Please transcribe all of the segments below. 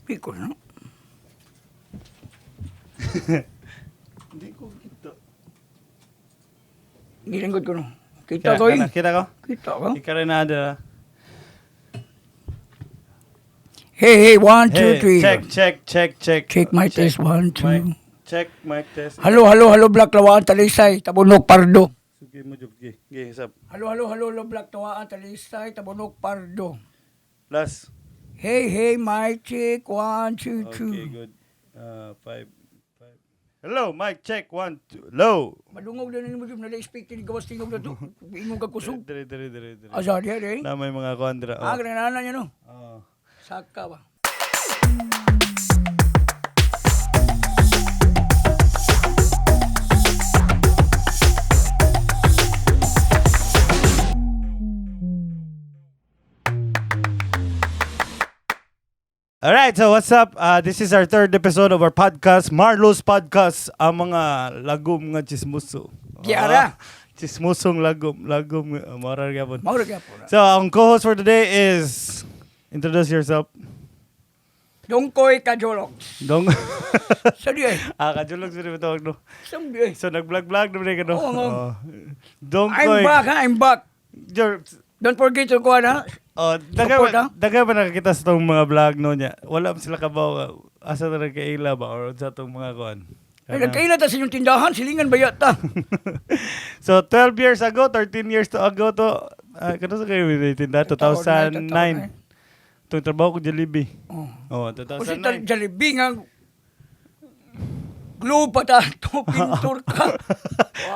Di ko na. Hindi ko kita. Gilingkod ko no. Kita ko eh. Kita ko? Kita ko. Ikaw rin na dira. Hey, hey, one, two, Hey, three. check, check, check, check. Check my test, one, two. Mic, check, mic test. Hello, hello, hello, Black Lawaan, Talisay, Tabunok, Pardo. Sige mo, Job. Gi, gi, sab. Hello, hello, hello, hello, Black Lawaan, Talisay, Tabunok, Pardo. Last. Hey, hey, mic check, one, two, Okay, two. good. Five, five. Hello, mic check, one, two. Low. Madungog na nimo jud nala speak kini gawas tingog na to. Ingong ka kusog. Dire, dire, dire, dire. Asa diha eh. Na may mga kontra. Ah, Oh. granana niya no. Oh. Saka ba. All right, so what's up? This is our third episode of our podcast, Marlo's Podcast, ang mga lagom nga chismoso. Kiara. Ah, chismosong lagom, lagom, moral gyapon. Mao ra gyapon. So, ang co-host for today is, introduce yourself. Dongkoy Kajolog. Dong. Sa diha. Ah, kajulog sa rin tawag no. Sa diha. So, nag-vlog-vlog naman ka no. Oo, oo. Oh. Dongkoy. I'm back ha, I'm back. Don't forget to kuha na. Oh, daga Support, ah. daga ba nakakita sa tong mga vlog no niya? Wala man sila kabaw asa ta nagkaila ba or sa tong mga kuan. Ay, nagkaila ta sa inyong tindahan, silingan ba yata? So 12 years ago, 13 years to ago to, kano sa kayo tinda 2009. Itong trabaho ko Jollibee. Oh. Oh, Kasi 2009. Jollibee nga glue pa ta to pintur ka.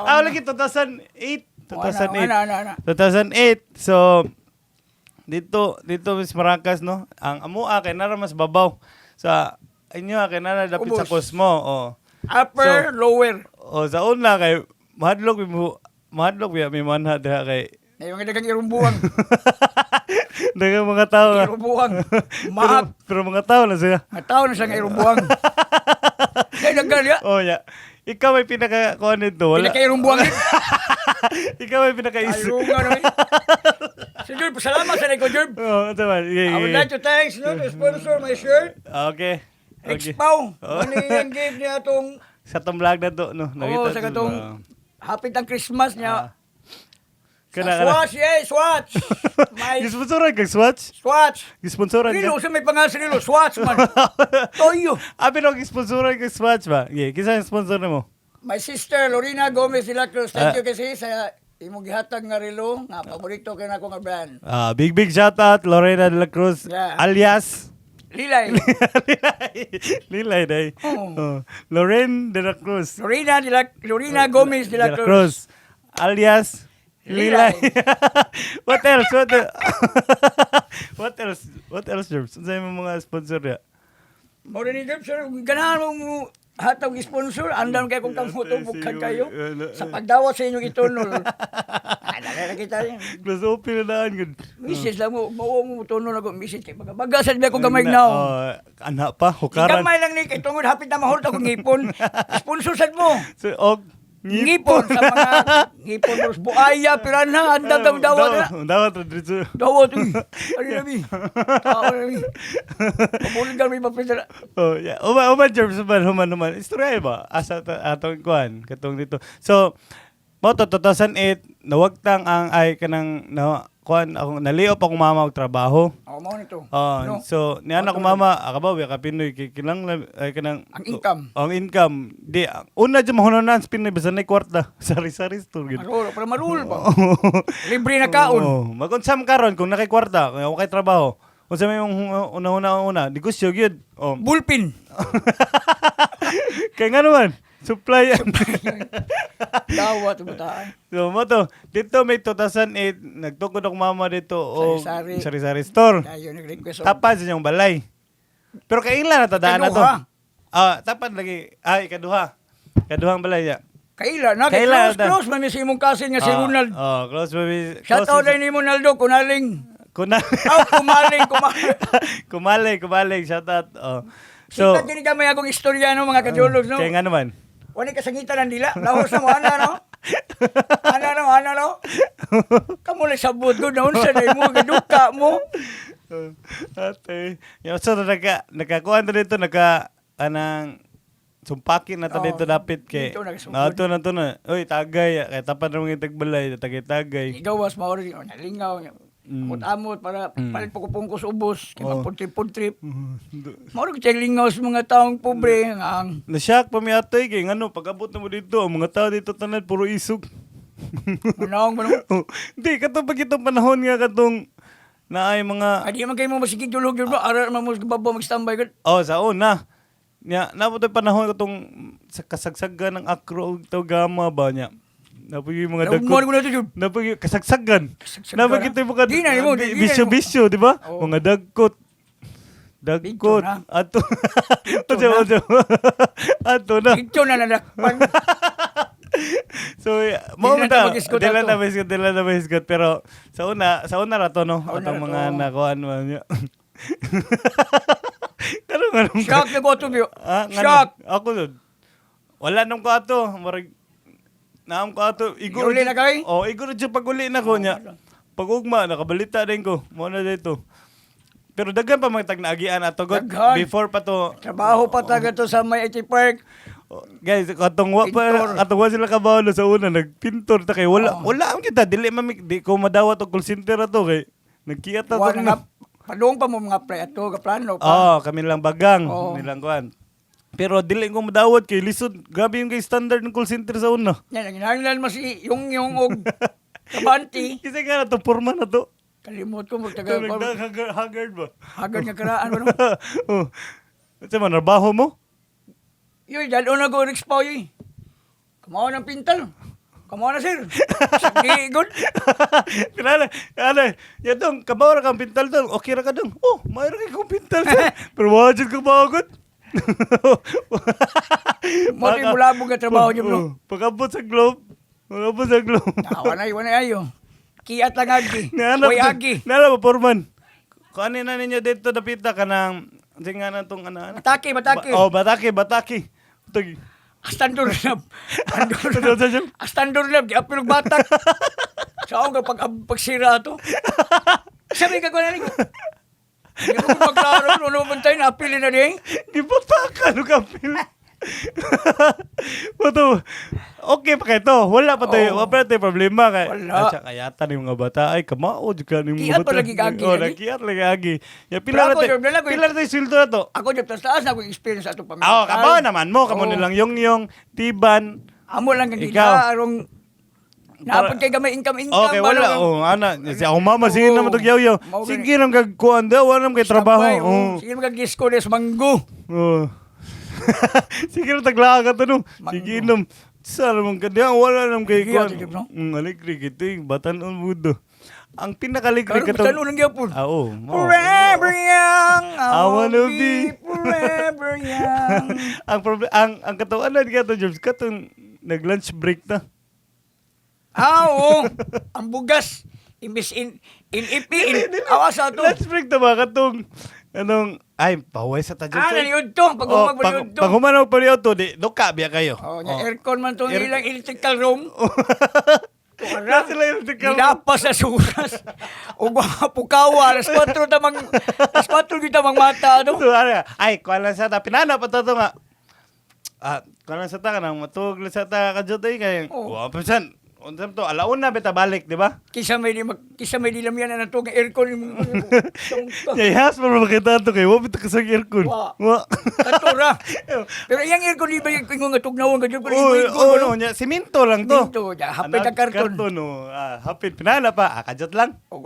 Ah, lagi 2008. 2008. Ana, ana, ana. 2008. So dito dito Miss Maracas no. Ang amoa kay nara mas babaw. Sa inyo ah, kay nara dapit sa Ubos. Cosmo. Oh. Upper, So, lower. Oh, sa una kay mahadlok mi mo mahadlok mi mi manha diha kay May mga dagang irumbuang. daghang mga tao nga. Irumbuang. Pero, Maak. pero mga tao na sila. Mga tao na siyang irumbuang. Kaya naggal ya. Oh, yeah. Ikaw may pinaka kuan nito. Wala. Pinakairumbuang yun. Ikaw may pinaka is. Ay, na eh. So, Jerb, salamat sa ko, Jerb. Oh, tama. Yeah, I would yeah, like to thanks no, to sponsor my shirt. yeah. Okay. Okay. Expow. Oh. Ano yung give niya itong Sa tong vlog na to, no. Oo, sa katong hapit ang Christmas niya. Kana Sa kana. Swatch, yeah, Swatch. My Gisponsoran kag Swatch? Swatch. Gisponsoran Rilo, ka. sa may pangalan sa Rilo, Swatch man. Toyo. Ah, pero gisponsoran kag Swatch ba? Yeah, kinsa ang sponsor nimo? My sister, Lorena Gomez de la Cruz, thank Ah. you kasi sa imong gihatag nga relo, nga paborito kay nako nga brand. Ah, big big shout out Lorena de la Cruz alias Lilay. Lilay. Lilay day. Oo. Oh. Lorraine de la Cruz. Lorena Gomez de la Cruz. Alias Lilay. Lilay. What else? What else? What else? What else, Jerms? Unsa imong mga sponsor niya? Mo rin ni Jeff, sir, ganahan mo mo hatag sponsor, andam kay kong kamot bukhan kayo sa pagdawat sa inyong itunol. Ay, dali na kita rin. Close open na daan gud. Misis lang mo, mao mo tunol ako misis kay baga baga sa ko gamay now. Oh, anak pa hukaran. Gamay lang ni kay tungod hapit na mahurot akong ngipon. Sponsor sad mo. So, og Ngipon sa mga ngipon ros buaya piranha andam daw dawat na. Dawat ra diretso. Dawat uy. Ano na mi? Tao na mi. Pabulig ka may mapindala. Oh, yeah. Uma, uma, Jerms, human, human, human. Istorya ba? Asa atong kuan, katong dito. So, mo to 2008, nawagtang ang ay kanang na kuan akong naliop akong mama og trabaho. Ako mo nito. Oh, No. so niya na akong mama, akabaw ka Pinoy kay kinahanglan ay kanang Ang income. Ang income. Di una jud mahunanan sa Pinoy bisan nay kwarta. Sari-sari store gid. Marul, pero marul ba? Libre na kaon. Oh, magunsam karon kung nakay kwarta, kung kay trabaho. Unsa may imong una-una una, negosyo gyud. Oh. Bullpin. Kay nga naman, supply. Dawat butaan. So mo to, dito may 2008 nagtukod akong mama dito o Sari-sari. sari-sari store. Tayo nag-request. Tapan sa inyong balay. Pero kaila na tadaan na to. Ikaduha. Ah, tapan lagi. Ay, ikaduha. Ikaduhang balay ya. Kaila na kay Kaila close na. close man mi sa imong cousin nga si Ah, Ronald. Oh, close baby. Shout out din nimo Ronaldo kunaling. Kuna. Aw kumaling kumaling. Kumaling, kumaling. Shout out. Oh. So, So, Kita gini gamay akong istorya no mga kajolog no. Kaya nga naman. Wala kasangitan ang dila. Lahos na mo ana no. Ana no, ana no. Kamo lang sabot ko na unsa na mo gaduka mo. Ate. Yo, so nakakuan na dito, naka anang sumpakin na ta Oo. dito dapit kay. Dito, nagasugod. Nato na to na. Uy, tagay kay tapan ra mga tagbalay, tagay-tagay. Igawas mao rin, oh, nalingaw. Amot-amot para palit pa ko pungkos ubos kay magpuntrip-puntrip. Mao rin kitang lingaw sa mga taong pobre nga ang Nasyak pa mi atoy kay ngano pag-abot na mo dito, ang mga tao dito tanan puro isog. manong manong. Oh, hindi katong pag itong panahon nga katong naay mga Ay, di man kayo mo masigig dulog dulog. Ara man mo sa babaw mag-standby ka. Oh, sa una. Nya, nabot yung panahon katong sa kasagsagan ng akro ug gama ba niya. Napoy yung mga Naugmon dagkot. ko na to, Jud. Napoy yung kasagsagan. Kasagsagan. Napoy kita yung mga Di na nimo, di na nimo. bisyo-bisyo, di ba? Oo. Mga dagkot. Dagkot. Bidyo na. Ato. Bidyo Ato, na. ato. Ato na. Ito na nanakpan. So, yeah, mo Di na ta. ta mag-isgot Di lang ato. ta mag-isgot, di lang ta mag-isgot. Pero sa una ra to, no? Sa una Atong ra mga to. nakuan man niya. Karong anong Shock na ko to, Bio. Ah, ngano? Shock. Ako dun. Wala nung ko ato. Marag, naam ko ato. Iguro Uli na kay? Oh, iguro dyan pag uli na ko niya. Pag ugma, nakabalita din ko. Mo na dito. Pero daghan pa mga tagnaagian ato god. Daghan. Before pa to. Trabaho pa taga to sa may IT Park. Oh, guys, katong wa pa Pintor. katong wa sila kabalo sa una nagpintor ta kay wala Oh. wala ang kita dili man di ko madawat og call center ato kay nagkiyat ta Wala to na nga. Padung pa mo mga pre ato, kaplano pa. Oh, kami lang bagang, Oo. nilang kuan. Pero dili ko madawat kay lisod. Grabe yung kay standard ng call center sa una. Yan, ang ginahanglan mas yung og kabanti. Kasi nga na to, forma na to. Kalimot ko magtaga. Ito, nagdag haggard ba? Hagad nga karaan ba no? Oh. Ito man, trabaho mo? Yoy, dalo na ko expo yoy. Kamao ng pintal. Kamao na sir. Sige, good. Pinala, ano, yan dong, kabaw ra kang pintal dong, okay ra ka dong. Oh, mayroon kay kong pintal sir. Pero wala dyan ka bagot. Mo di bulabog nga trabaho niyo, bro. Oh, pag-abot sa globe, pag-abot sa globe. Ah, wala ayo. Kiat lang agi. Nahanap Uy, agi. Nahanap mo, Foreman. Kung ano na ninyo dito, dapita ka ng, hindi nga na itong ano, ano? Bataki, bataki. Oh, bataki, bataki. Ito, Astan doorknob. Ano, ano, ano? Astan doorknob, di apil og batak. Sa akong pag pagsira ato. Sabi ka ko na rin. Hindi ko magklaro, ano man tayo, napili na din. Gibatakan, ano ka, Phil? Bato, okay pa kayo to. Wala pa tayo, Oo. wala pa tayo problema. Kay, Wala. At saka kayata ni mga bata, ay kamao, di ka ni mga Kiat bata. pa lagi agi, Oh, lagi. nagkiat lagi agi. Ya, pila Pero na ako, tayo, Jordan, ako- pila na tayo sweldo na to. Ako jud taas taas na akong experience ato pamilya. Ah, oh, kabaw naman mo, kamo Oo. nilang yung tiban. Amo lang ang Ikaw. gila arong napod kay gamay income income. Okay, wala. ba, Oh, ana, si ako mama sige Oo. naman tog yaw-yaw. Mao gani. Sige nang gagkuan daw, wala nang kay trabaho. Tambay, oh. Oo. Sige magka-disco des manggo. Oo. Sige na taglaan ka to no. Manggo. Sige nam. Sa naman ka diyan, wala nam kay Sige, kuan. ate Jeb, no? Aligre kita yung batanon mudo. Ang pinakaligre Karon ka basta unang gyapon. Ah, oo. Mao. Forever young, I I wanna wanna be forever young. Ang ang katawanan ka to Jobs, katong nag-lunch break na. Ah, oo. Ang bugas. Imbis in ipi, in awa sa ato. Lunch break na ba katong anong ay paway sa ta Jobs. Ah, naniud to. Pag Oh, umag pag, pag, to. pag humanaw pa niyo to, di, duka biya kayo. Oh, nya aircon man to ilang electrical room. Na sila electrical room. Nilapas sa suras. Ug mga pukawa, alas 4 tamang alas 4 kita mang mata ano. So, ano, ay, kuha lang sa ta. Pinana pa to nga. Ah, kuha lang sa ta, kanang matug lang sa ta kadyo tayo kay. Oo. Wa pa san. Unsa to, alauna beta balik, di ba? Kisa may di lamyan na nato nga aircon imong. Yayas pa makita to kay wa bita kasang aircon. Wa. Wa. Katura. Pero iyang aircon di ba yung ingon nga tugnawan ka jud pero Oh, aircon oh, ano? no, nya, simento lang to. Simento, nya, hapit Anak, ang karton. Karton, oh. Ah, hapit. Pinana pa. Ah, kadyot lang. Og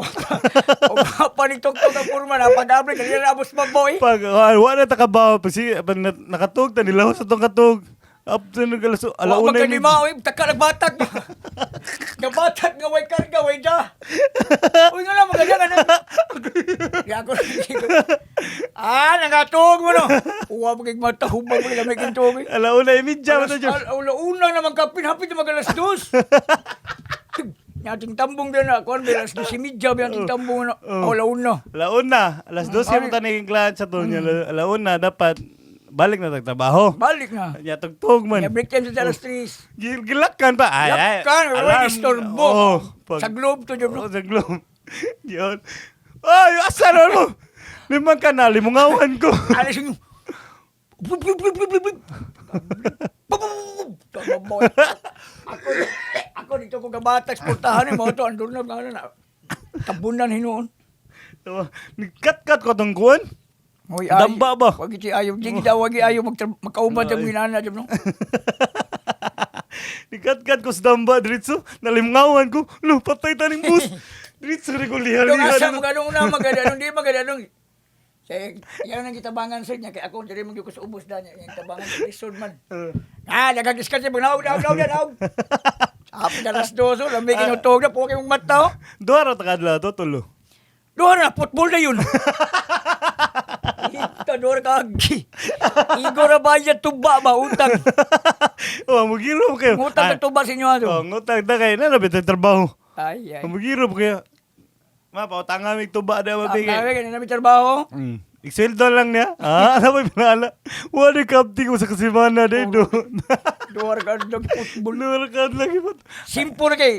pa ni tuktok ang purma na pag-abri kanila abos maboy. Pag, ah, wa na ta kabaw. Pag, si, pag nakatug, ta nilaw sa tong katug. Up to nag alas, Wa alauna. magkalima oy taka nagbatag. Gabatag nga way karga way da. Uy nga lang maganda ka na. Di ako. Ah, nangatog mo no. Uwa magig mata hubag mo lamig ang tubig. Alauna, imidya mo to, Jobs. Alauna naman kapin hapit na mag alas 2. Nating tambong din na kuan alas 2:30 ba ating tambong na. Oh. Alauna. Alauna, alas 12 mo taniging klase sa to niya. Alauna, dapat balik na tagtrabaho. Balik na. Nya tugtog man. Ya break time sa alas 3. Gilakan pa. Ay, ay. Lakan, wala alarm. istorbo. Oh, Sa globe to, Jobs. Oh, sa globe. Yun. Ay, asa na mo? Limang ka na, limungawan ko. Alas yung... Bup, bup, bup, bup, bup, bup. Bup, bup, bup, bup. Ako, ako dito ko gabatag sa pultahan eh. Mga to, andun na, ano na. Tabunan hinuon. Nagkat-kat ko itong kuwan. Hoy, Damba ba? Wag iti ayaw. Di kita wag ayaw magkauban sa ginana. Diyan, no? Nagkat-kat ko sa damba, diretso. Nalimngawan ko. Lo, patay taning bus. Diretso rin ko Yung asa liha-liha. mo ganong na magadalong di magadalong. Kaya yan ang gitabangan sa niya kay ako diri mo gyud ko sa ubos da niya yung tabangan sa lisod man. Ah, daghang diskarte pag naog naog naog naog. Sabi na alas 12, lamig inutog na po kay mong mata. Oh. Duha ra ta kadlaw to, tulo. Duha na football na yun. Ita duha ka agi. Igo ra bayad tuba ba utang. Oh, mugiro mo kayo. Ngutang ka tuba sa inyo ato. Oh, ngutang ta kayo. Na, nabit ang trabaho. Ay ay. Mugiro mo kayo. Ma, pautang aming tuba na mabigay. Ang kami namin trabaho. Isweldo lang niya. Ah, alam mo yung pinala. Wala kapti ko sa kasimana dito. Duha ra ka adlaw football. Duha ka lagi po. Simple kay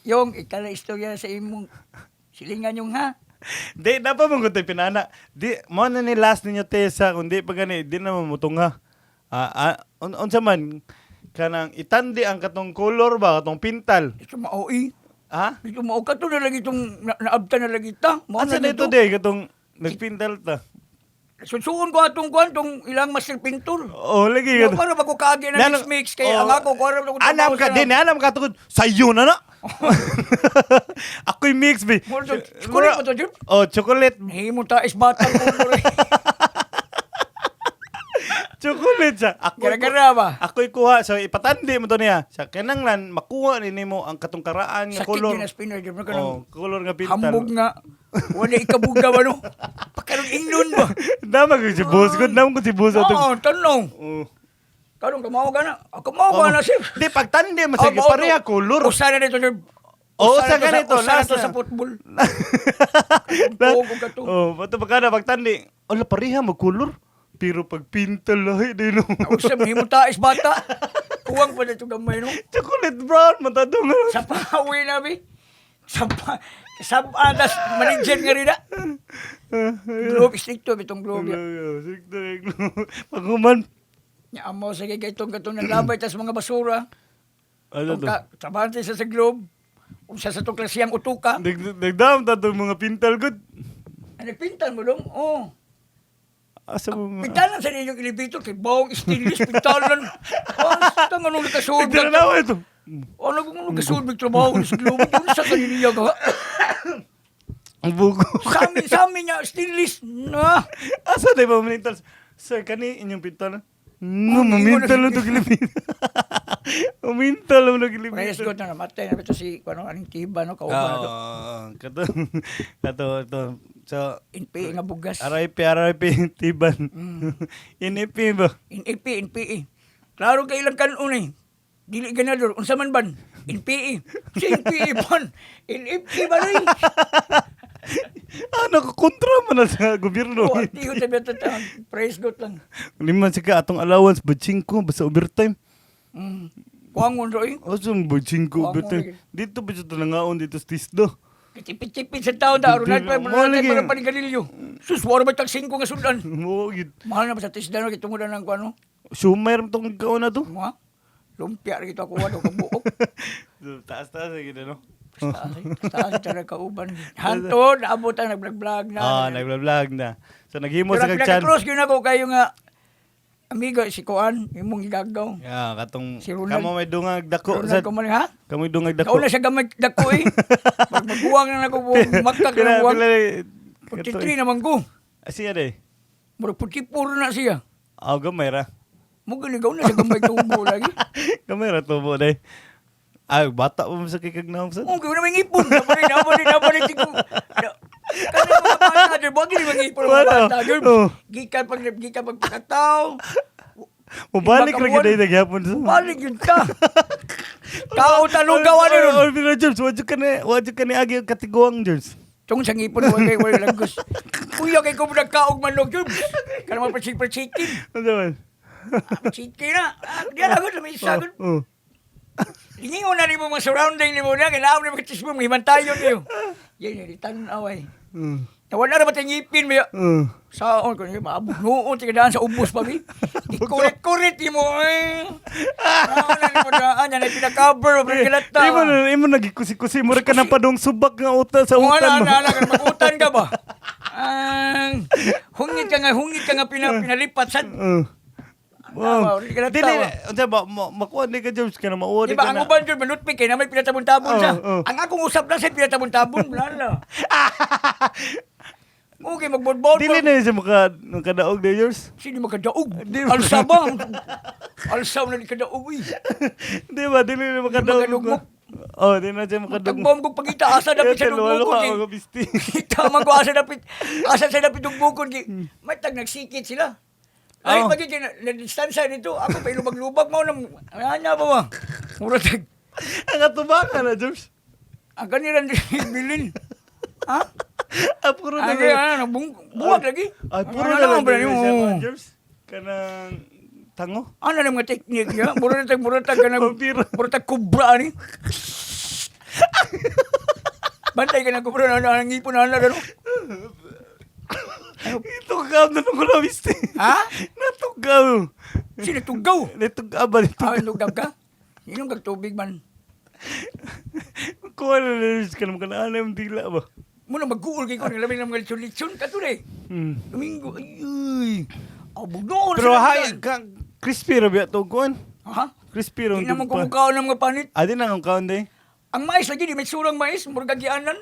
yung ikala istorya sa imong silingan yung ha. Di, dapat mong kutoy pinana. Di, mo na ni last ninyo tesa, kung di pa gani, di na mamutunga. Ah, ah, unsa man, kanang itandi ang katong color ba, katong pintal. Ito maoi. Ha? Ito mao ka to na lagi itong naabta na lagi ta. Mao Asa na ito dito. di, katong nagpintal ta. Susuon ko atong kuan tong ilang master pintor. Oh, lagi No, kato. para bago kaagi na Nano- mix mix kay Oh. ang ako ko aram ko Anam ka din, anam ka tungkod. Sayo na na. Ako'y mix, be. Mo to, chocolate mo to, Jeff? Oh, chocolate. Himo ta is batang ko. Chocolate siya. Ako'y, Gara-gara ba? Ako'y kuha. So, ipatandi mo to niya. Sa kinanglan, makuha ni nimo ang katong karaan nga Sakit color. yun na spinner Jeff. Oh, Kanang color nga pintal. hambog nga. Wala ikabuga ba no? Pagkaroon ingnon ba? Dama ko si boss. Good naman ko si boss. Oo, tanong. Oh. Karon kamaw ka na. Ako mao ka na sir. Di, pagtandi mo, sige, Ah, mao pareha to. color. Usa na dito, sir. Oo, usa na ka nito, Usa na last to na. sa football. Tuog ka to. Oh, bato pa ka na, pagtandi. Ala, pareha magkulor. Pero pag pintal, lahi din no. Usa mahimo tais bata. Kuwang pa dito gamay no. Chocolate brown, matadong. Sa pawi na bi. Sa pa sa atas manager nga rin na. Globe stick to bitong globe. Paghuman. Nya amo sige kay itong katong naglabay tas mga basura. Ano Tong to? ka trabante sa globe. Usa sa tong klasiyang utuka. Nagdam ta tong mga pintal good. Ano pintan mo dong? Oh. Asa mo mga... Pintalan sa ninyong elevator kay bawang stainless pintalan. Basta nga nung nakasulod. Nagdala ito. Ano kung nung nakasulod trabaho sa globe? Unsa ka niya ka? Ang bugo. Sa amin niya stainless na. Asa na ba mamintal? Sir, kani inyong pintal? No, mamintal na ito gilipin. Mamintal na ito gilipin. Praise God na namatay na ito si ano aning tiba no kauban na to. Ah, kato, kato, ito. So, NPA nga bugas. RIP, RIP, Tiban. NIP ba? NAP, NPA. Klaro kay ilang kanon eh. Dili ganador unsa man ban? NPA. Si NPA ban. NFP ba ni? Ah, nakakontra man na sa gobyerno. Oh, tiyo tabi ta. Praise God lang. Lima siya atong allowance, ba 5, basta overtime. Kuangon ro eh. Asa mo ba 5 Kuwangon overtime? lagi. Dito ba siya talangaon dito sa Tisdo? Kitipit-tipit sa taon ta aron Dito, pa mo mo lagi. para panigarilyo. Sus, wala ba tag 5 nga sudan? Mo, yun. Mahal na ba sa tisda no kitungod na ng kuano? Sumay ram tong kaon na to. Mga lumpia ra kita kuha do kabuok. Taas-taas eh, gina, no? Taas talaga kauban. Hantod, naabot ang nag-vlog na. Ah, nagla-vlog na. So, naghimo Pero sa kag chan. pinaka-close yun ako kayo nga amigo si Kuan, imong gigagaw. Yeah, katong Si Ronald. kamo may dungag dako Ronald sa ko man ha? kamo may dungag dako. Kauna siya gamay dako eh. Pag magbuwang na ako, makak na buwang. Pila 43 naman ko. Siya de. Murag 44 na siya. Ah, gamay ra. Mo gani na siya gamay tubo lagi. Gamay ra tubo day. Ay, bata pa mo sa kikag na sa. Oh, gawin na may ngipon. Nabalik, nabalik, nabalik. Kani mga bata, dyan. Wag yun mga Wala. bata. Dyan. Oh. Gikan pag, gikan pag pagkatao. Mubalik ra Lima ka gid nagyapon sa. Balik yun ka. Kao tanong gawa na nun. Oy, pero James, wadyo ka ni agi ang katiguang James. Tungkol sa ngipon, wala kay wala lagos. Kuya kay ko nagkaog manok yun. Kana mga patsik-patsikin. Ano man? Patsikin na. Ah, di na ako, may isa. Oh. Lingingon na nimo mga surrounding nimo na, kailangan nimo katismo, mga himantayon niyo. Yan, yan, tanong away. Nawala ra ba tayong ngipin ba? Saon ko ni maabog noon ti daan sa ubos pa bi. Ikurit-kurit mo eh. Ano na mo daan yan ay pinaka-cover ba kilata. Imo na imo nagikusi-kusi mo ra ka ng padong subak nga uta sa Kung utan ano, mo. ano, ano, mag-utan ka ba? Ang hungit ka nga pinalipat sa. Wow. Tama, di ka Dili, natawa. unsa ba makuha ni ka James ka na mauwa Di ba, ka ang na. uban dyan, manutpik eh, na may pinatabon-tabon Oo, siya. oo. Ang akong usap lang sa pinatabon-tabon, wala na. Okay, magbodbod. Dili na siya makadaog ni James. Sino makadaog? Di ba? Alsa ba? Alsa na di kadaog eh. Di ba dili na makadaog. Makadugmok. Oh, di na siya makadaog. Tagbom kong pagita, asa dapit sa Luwa dugbukon eh. ka bisti. Kita man ko asa dapit, asa sa dapit dugbukon kay. May tag nagsikit sila. Ay, Oh. pag na distansya nito, ako pa ilubag-lubag mo nang ano ba ba? Mura tag Ang atubangan na James. ang kanilang bilin. Ha? Ah, puro na. Ang ano, buwag lagi. Ay, puro Ano na lang. ba dili nimo? siya kuan, James. Kanang tango. Ano na mga teknik ya? Mura tag kanang Vampiro. mura tag kubra ni. Bantay ka ng kubra na ang ngipon na ano. Itugaw na nung ko na bisti. Ha? Natugaw. Sino tugaw? Natugaw ba nito? Ah, tugaw ka? Inom kag tubig man. Kuha na na ka naman kanaan yung dila ba? Muna mag-uul kay ko ng labi ng mga litson-litson ka to eh. Domingo, ay, ay. Abog noon. Pero hay, ka, crispy ra ba ito kuan? Ha? Crispy ra Di naman tugpa. kumukaon ng mga panit. Ah, di na kung kaon day. Ang mais lagi, di may surang mais, murag kagianan.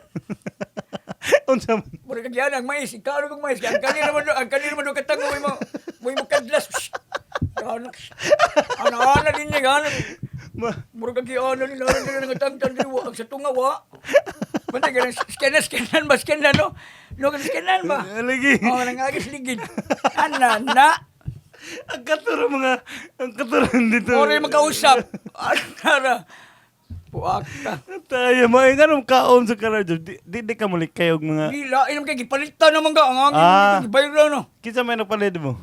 Unsa man? Murag kagianan, ang mais. Ikaw kong mais. Ang kanina man, ang kanina man katango, may mo kadlas. Ano, ano, ano din niya, ano. Ma, Murag kagianan, nila, ano, nila, nga tang, wa, sa tunga, wa. Bantay ka scanan, scanan ba, scanan, no? No, scanan ba? lagi. Oh, nangagis ligid. Ana, na. Ang katuro mga, ang katuro dito. Ore makausap. Ano na? Puak ka. Tayo, mga nga nung kaon sa karadyo. Di ka muli kayo og mga, Di lain naman kay gipalitan naman ka. Ang angin Ah. ah. gibayra no. kinsa may nagpalit mo?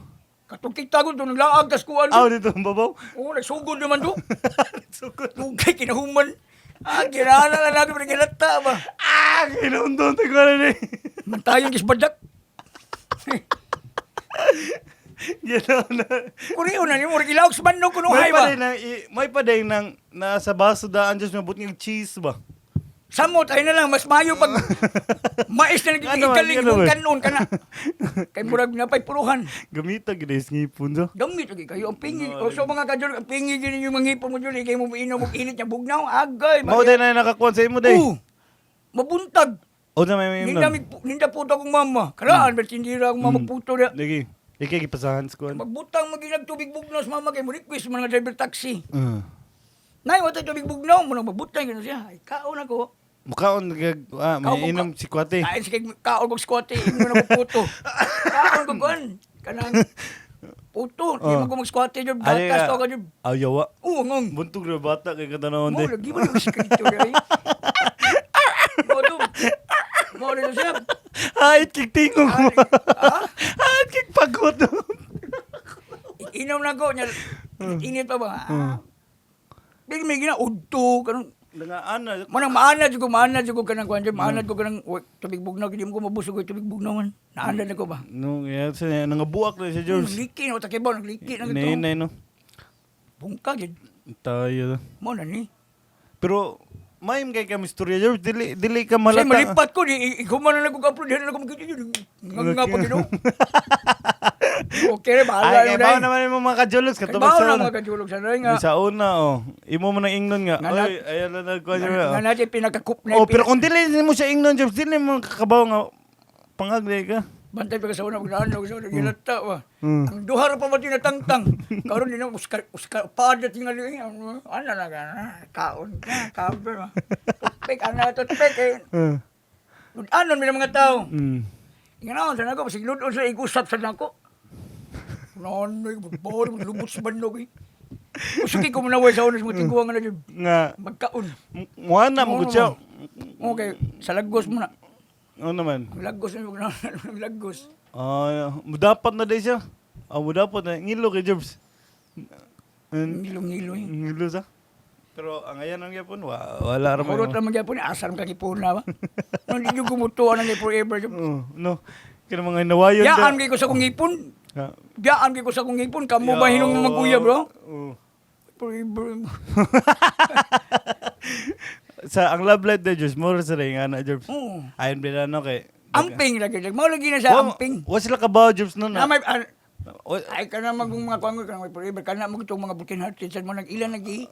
Katong kita ko doon naglaag tas kuan. Aw, dito ang babaw. Oo, nagsugod naman do. Sugod. Dugay kinahuman. Ah, ginana lang natin pero gilata ba. Ah, kinundon tayo ko na ni. Mantayon kis badak. Ganoon na. Kuriyo na ni mo gilaog sa manok kuno May hay pa ba. din nang, may pa din nang nasa baso daan just mabut ng cheese ba? Samot ay na lang mas mayo pag mais na Ano man, nagigikaling ano mong man? kanon kana. Kay murag napay puruhan. Gamita gid is ngipon so. Gamit lagi kayo ang pingi. O so mga kajol, ang pingi gini yung mga ngipon mo jud kay mo inom og init nga bugnaw agay. Mao day na nakakuan sa imo day. Oo. Mabuntag. O na may may Ninda, nun. ninda puto akong mama. Karaan, mm. tindira akong mama puto niya. Lagi. Ikay gipasahan sa kuan. Magbutang maginag tubig bugnaw sa mama kay mo request mga driver taxi. Nay, wala tubig bugnaw mo nang magbutang gino siya. Ay, kaon ako. Mukaon kag ah, Kaon may ko inom si Kwate. Kain sige kaon kog squatty, imo na ko puto. Kaon ko kuan kanang puto. Di man ko mag-squatty jud, Ali, gatas to ka jud. Aw yawa. Oo, ngong. Buntog ra bata kay katanawon Mo day. lagi mo yung eskrito dai. Mo to. Mo rin siya. Ay, kig tingog mo. Ah? Ay, kig pagod. Inom na ko nya. Init pa ba? Ah. Di may gina udto kanang Nangaan na. Manang maanad ko, maanad ko kanang kuan, maanad ko kanang wa, tubig bugnaw kay di mo ko mabusog og tubig bugnaw man. Naanad na ko ba? No, yeah, sa nangabuak na si George. Nagliki na takibaw, nagliki na Nay ito. nay no. Bungka gid. Tayo. Mo na ni. Pero may kay ka istorya George, dili dili ka Say malata. malipat ko di ikaw man na nagko-upload dihan na ko makita yun. Nga nga pa gino. Okay, Ay, bahala kay na. bao naman yung mga kajulogs Kay katubag bao sa na una. mga kajulog sa nga. Sa una oh. Imo mo nang ingnon nga. Nga Oy, ayan na nagkuha niya. Nga natin pinakakup na Oh, pero kung dili mo siya ingnon George, dili mo kakabaw nga pangagday ka. Bantay pa ka sa una, magdaan ako sa una, gilata ba. Mm. Ang duha ra pa ba tinatangtang. Karon din na, uska, uska, paad na tingali. Eh, Ano ano na ka, kaon ka, kaon ba. Toothpick, ano na toothpick eh. Anon mi mga tao. Inganaon sa nako, basig ludon sa igusap sa nako. Nonoy, magbawal, maglubot sa bandog eh. Usuki ko manaway sa una sa mga tiguang na dyan. Nga Magkaon. muha na mo Oo gud siya. Okay, sa Lagos mo na. Ano naman? Ang Lagos na yung ang Lagos. Ah, mudapat na day siya. Ah, mudapat na. Ngilo kay George. Ngilo-ngilo eh. Ngilo sa. Pero ang ayan ang gyapon wala ra Hurot man. naman gyapon, asar man kagipuna ba. Nung di yung gumutuan ang forever. Oh, no. Kaya mga nawayon Yaan kay ko sa kong ipon. Ha. Yaan kay ko sa kong ipon. Kamo ba hinong mag-uya, bro? Oo. Forever. Sa ang love life de Diyos, more sa rin nga na Jobs. Oo. Ayon bila no kay. Amping lagi. Mao lagi na sa amping. Wa sila kabaw Jobs no Na na. may ay kana magong mga kwango kana may forever kana mo itong mga broken hearted sa mo nag ilan nagi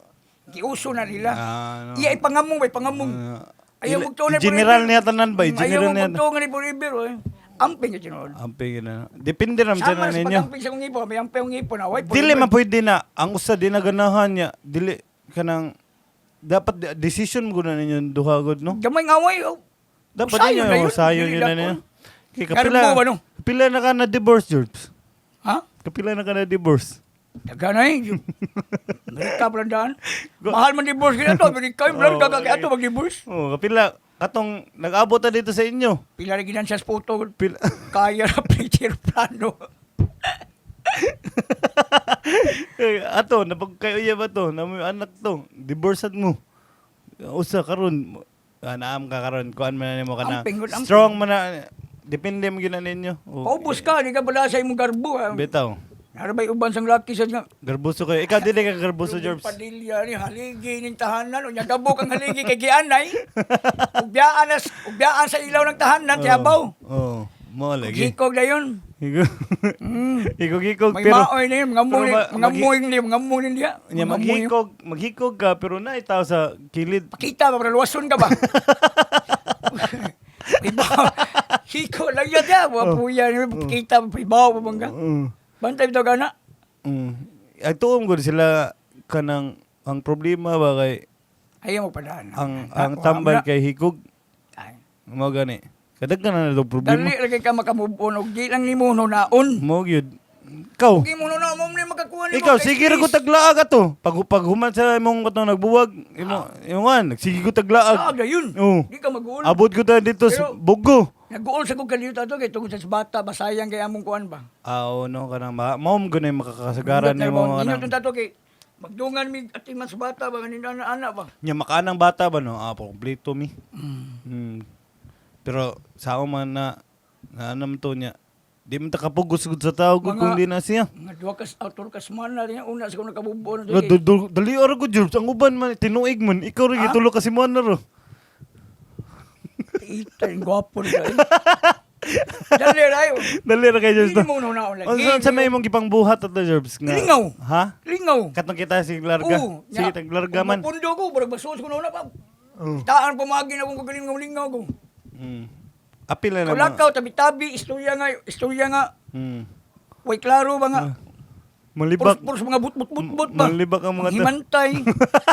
giuso na nila. Ah, no. Iya ipangamong ba ipangamong. Ah, Ayaw magtuon ni general forever. niya tanan ba? Ayaw General niya. magtuon ni forever oy. Amping gyud tinuod. Amping na. Depende ra man Sama sa sa ninyo. pag-amping sa kong ipon, may amping akong ipon, away Dili man pwede na ang usa di na ganahan niya. Dili kanang dapat decision mo na ninyo duha gud no. Gamay nga away. Oh. Dapat Usayon ninyo na yun. usayon Dili yun na dakon. ninyo. Kay Garbo kapila ba, no? kapila na ka na divorce George. Ha? Kapila na ka na divorce. Daga na eh. Amerika pa lang daan. Mahal man divorce kaya to. Amerika yung blood Oh, kaka kaya to mag-divorce. Oh, kapila katong nag-abot na dito sa inyo. Pila rin ginan siya sa puto. Pila Kaya na preacher plano. Eh, ato napagkauya ba to? Na may anak to. Divorcead mo. Usa karon naam ka karon kuan man na nimo kana. Amping, good, amping. Strong man na depende mo gyud na ninyo. Oh, Paubos ka, di ka bala sa imong garbo. Ah. Bitaw. Narabay uban sang laki sa nga. Garbuso kayo. Ikaw dili ka garbuso, Ruben Jorbs. Padilla ni haligi ning tahanan unya gabok ang haligi kay gianay. Ubyaan na ubyaan sa ilaw ng tahanan tiyabaw. Oo. Mo lagi. Hikog na yun. Higog. Higog-higog May pero maoy na yun, mga pero muli, mga muing niya, mga muling niya. Nya Mga muing. maghikog, maghikog ka pero na itaw sa kilid. Pakita ba, pero luwason ka ba? Ibaw. Hiko lang yun ya. Mga puya niya, pakita ba, ibaw ba bangga? Bantay ito ka na. Ay tuom gud sila kanang ang problema ba kay Ayaw mo padaan. ang tambal kay hikog Ay. mo gani. Kadaghan na na problema. Dali lagi ka makamove on. Og di lang ni mo naon. Mo gyud. Ikaw. Di mo na mo ni makakuha ni mo. Ikaw kay sige ra ko stress. taglaag ato. Pag human sa imong katong nagbuwag, imo imo nagsige ko taglaag. Ah, dayon. Oo. Di ka mag-uol. Abot ko ta dito sa Pero- Bugo. Nag-uol sa kong kaliyot ato kay tungod sa bata basayang kay among kuan ba. Ah, oo, no kanang mao mo gud na yung makakasagaran nimo Inyo kanang. ato kay magdungan mi ating mas bata ba kanin ana ana ba. Nya makaanang bata ba no? Ah, kompleto mi. Pero sa ako man na na anam to niya. Di man ta kapugos gud sa tao gud Mga- kung di na siya. Nga duha ka autor ka semana niya una sa kong nakabubo na No, dali ora ko Jobs, ang uban man tinuig man ikaw ra gitulo kasi mo na ro. Ita yung gwapo nila. Eh. Dali rayo. Dali ra kay Jobs. Hindi mo na lagi. Unsa sa may imong gipangbuhat ato Jobs nga? Lingaw. Ha? Lingaw. Katong kita si Larga. Oo. Sige, tag Larga man. Pundo ko, barag basos ko na pa. Oo. Taan pamagi na kung kagaling ng lingaw ko. Apil na naman. Kulakaw, tabi-tabi, istorya nga, istorya nga. Way klaro ba nga. Malibak. Puros, puros mga but-but-but-but ba. Malibak ang mga Himantay.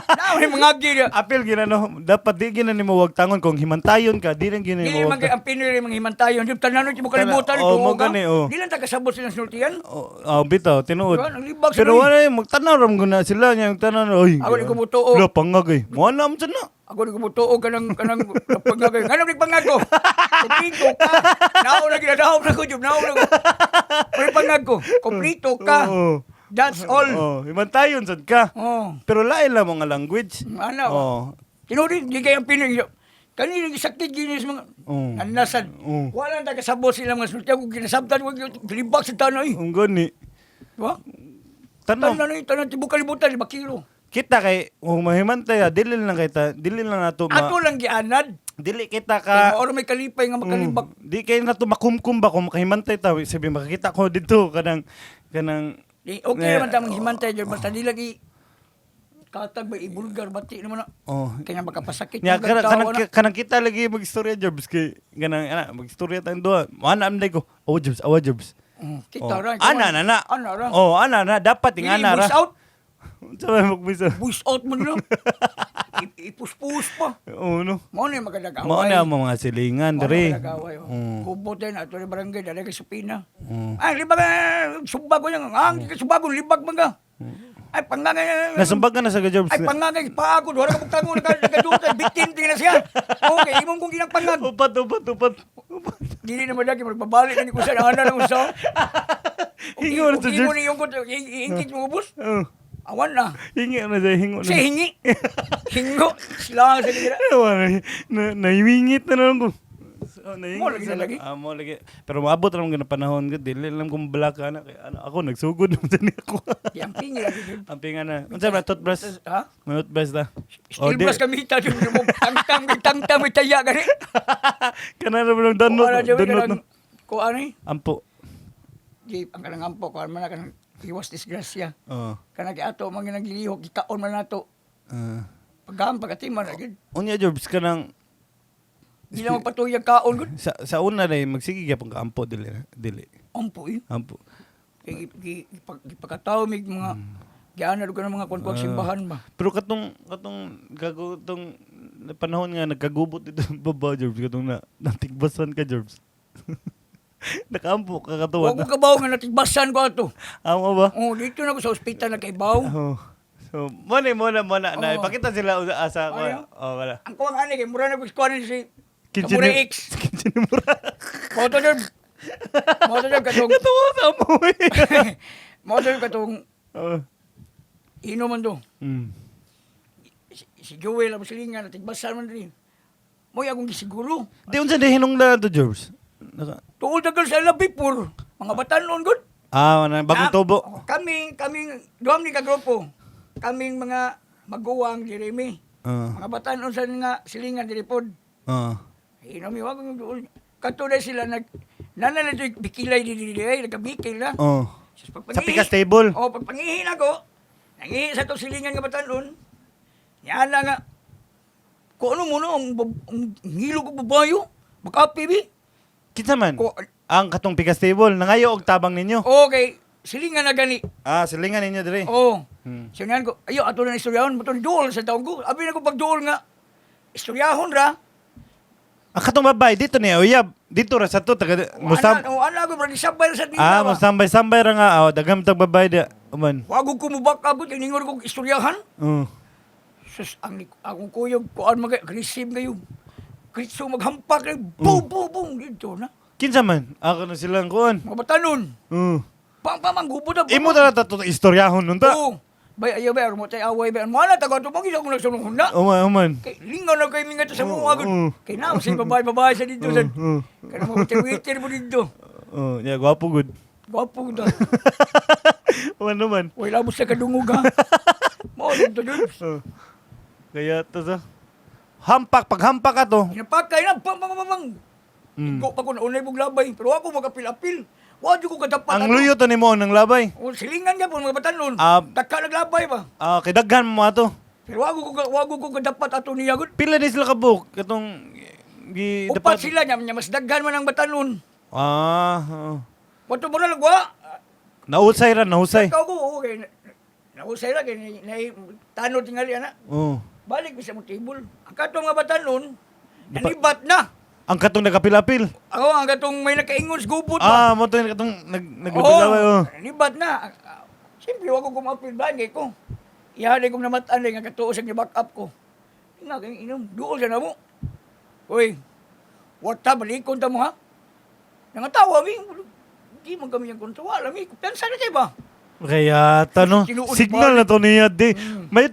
Na, may mga gila. Apil ginano, dapat di gina nimo wag tangon kung himantayon ka, di lang gina Dili nimo man wag kay ang Pinoy rin mga himantayon. Yung tanan mo kalibutan Oh, ito. mo gani, oh. Di lang tagasabot sila sa sultian. Oh, oh, bitaw, tinuod. Diba? Ang libag sa Pero nuy. wala yung magtanaw ram guna sila niya magtanaw. Oy. Ako di ko mutuo. Wala pangag eh. Mo na mo na. Ako ni kumutuo kanang kanang pangagay. Nganong nagpangag ko? Kumplito ka. Nao na ginadaog na ko, Job. Nao na ko. May pangag ko. Kumplito ka. Oo. That's all. Oh, himantayon sad ka. Oh. Pero lain lang mga language. Ano? Oh. Tinuod, di kayang Pinoy. Kanina sakit ginis mga Oo. nanasan. Oo. Wala na tagasabot sila mga sultian. Kung ginasabtan, wag yung libak sa tanay. Ang gani. Diba? Tanaw. Tanan tanan tibok kalibutan, di ba kilo? Kita kay kung mahimantay ah, dili lang kay ta, dili lang nato ma, Ato lang gianad. dili kita Kay ka mao ra may kalipay nga makalibak. Di kay nato makumkum ba kung makahimantay ta, sabi makakita ko dito kanang kanang Di, okay Eh, naman tamang himantay dyan. Basta di lagi katag ba ibulgar bati naman na. Oh. Kaya makapasakit Nya yung kanang, tao kanang, na. kanang kita lagi magstorya Jobs kay kanang ana magstorya tayong duha. Ana amday ko. Oh Jobs, awa Jobs. Kita Oh. ra. Ana na na. Ana ra. Oh, ana na dapat ting Dili, ana ra. Voice out. Unsa may mag-voice out? Voice out mo na. Ipuspus pa. Oo no. Mao na yung magandang Mao na ang mga silingan Mao na diri. magandang away, oh. Kubot din ato ni barangay dali kay supina. Ay libag subag ko yan. Ang subag ko libag man ka. Ay pangangay. Nasumbag ka na sa Jobs. Ay pangangay pa ako duha ka bugtangon nagaduta bitin tingnan siya. Okay, imong kong ginang pangag. Upat, upat, upat. Upat. Dili na malagi magbabalik na ni ko sa ana ng usaw. Ingon sa Imo Jobs. ni yung ko iingkit mo ubos. Oh. Awan na. Hingi na siya, hingo na. Siya hingi. Hingo. Sila sa gira. Ewan, na, nahiwingit na lang ko. So, nahingi Mo lagi sila. na lagi. Ah, mo lagi. Pero maabot lang na panahon ko. Dili lang kung balaka na. Kaya, ano, ako, nagsugod naman sa niya ako. Di ang pingi lagi jud. Ang pinga na. Unsa ba, toothbrush? Ha? Mga toothbrush ta. Steel brush kami ta jud mo tangtang tangtang may taya gani. Kana na ba lang danot? Kuha na jud Danot no. kanang kuha ni. Ampo. Di ang kanang ampo kuha man na kanang iwas disgrasya. Oo. Kanang kay ato mga naglilihok gikaon man nato. Ah. Pagam pagatiman na gid. Unya Jobs kanang Di lang magpatuyag kaon gud. sa una na magsige gyapon ka ampo dili na- dili. Ampo eh. Ampo. Kay gipakataw mig mga giana do ng mga kuan simbahan ba. Pero katong gago tong panahon nga nagkagubot dito sa baba Jobs katong na natigbasan ka Jobs. Nakaampo ka Wa katuwa. ko kabaw nga natigbasan ko ato. Amo ba? Oh, dito na ko sa ospital nagkaibaw. Oh. So, mo ni mo na mo na na Oo. ipakita sila asa ko. Ano? Oh, wala. Ang kuwang ani kay mura na ko kuan si Kinsin Samurai ni- X. Kinsin ni Mura. Mo to jud. Mo to jud katong Katuwa sa amo eh. Mo to jud katong Oh. ino man to. Si Joel ang silingan natigbasan man diri. Mo'y akong gisiguro. Di unsa di hinungdan to Jobs? Tuol tagal sa ila before. Mga batanon gud. Ah, wala bagong tubo. Oh, kaming duam ni ka grupo. Kaming mga maguwang Jeremy. Ah. Mga batanon sa nga silingan diri pod. Inom wa ko duol. Kato na sila nag nana na do'y bikilay di di di ay nagkabikil na. Oh. Sus, Sa pikas table. Oh, pagpangihin ako, nangihi sa to silingan nga batanon. Niana nga ko ano mo no ang ngilo ko babayo. Makapi bi. Kinsa man? Ko Ang katong pikas table nangayo og tabang ninyo. okay, silingan na gani. Ah, silingan ninyo dire. Oo. So niyan ko, ayo ato na istoryahon, mo duol sa taong ko. Abi na ko pagduol nga istoryahon ra. Ang katong babae dito niya uyab. Dito ra sa to taga mustam. Ana, oh, ana ko brad sabay ra sa nila. Ah, ba. mustambay-sambay ra nga. Oh, daghan tag babae dia. Uman. Wago ko mo back up kay ningon ko istoryahan. Oh. Sus, ang akong kuyog kuan mag aggressive kayo. Kritso maghampak kay boom boom boom dito na. Kinsa man? Ako na silang kuan. Mga batanon. Oh. Pang pang manggubot na. Imo ta na to istoryahon nun ta. Oo. Bay ayaw bay mo tay away bay. Mo na tago to mo gid akong nagsulong na. Uman, uman. Kay lingaw na kay minga to sa mga gud. Oo. Kay na sa babae babae sa dito sa. Oo. Kana mo Twitter mo dito. Oh, yeah, gwapo gud. Gwapo gud. Uman naman. Uy, labos sa kadungog ha. Mo dito dun. Oh. Kaya to sa hampak paghampak ka to. Pinapakay na pang pang pang pang. Igo pa ko na unay mong labay. Pero ako magapil-apil. Wa jud ko kadapat. Ang ato. luyo to nimo ng labay. O, silingan ka po mga batanon. Ah. Taka naglabay ba. Ah, kay daghan mo ato. Pero wago ko kadapat ato niya gud. Pila ni sila kabuk katong gi Upat sila niya, niya mas daghan man ang batanon. Ah, oo. Wato mo na lagwa. Nausay ra, nausay. Ikaw ko, okay. Nausay ra kay na, tanod tingali ana. Oh. Balik mi sa mong table. Ang katong nga batanon, nanibat na. Ang katong nagapil-apil. Ako ang katong may nakaingon sa gubot ba. Ah, mo to yung katong naglabay-labay. Oh. Nanibat na. Ah, siyempre, wag ko kumapil ba kay ko. Ihaday kong namatan nga katuo sa back up ko. Nga kay inom, duol sa namo. Uy, what ta balikon ta mo ha? Nangatawa mi. Di man kami yung kontra. Wala mi. Pensa na tayo ba? Kaya ta no, Tinuod signal na to niya di. May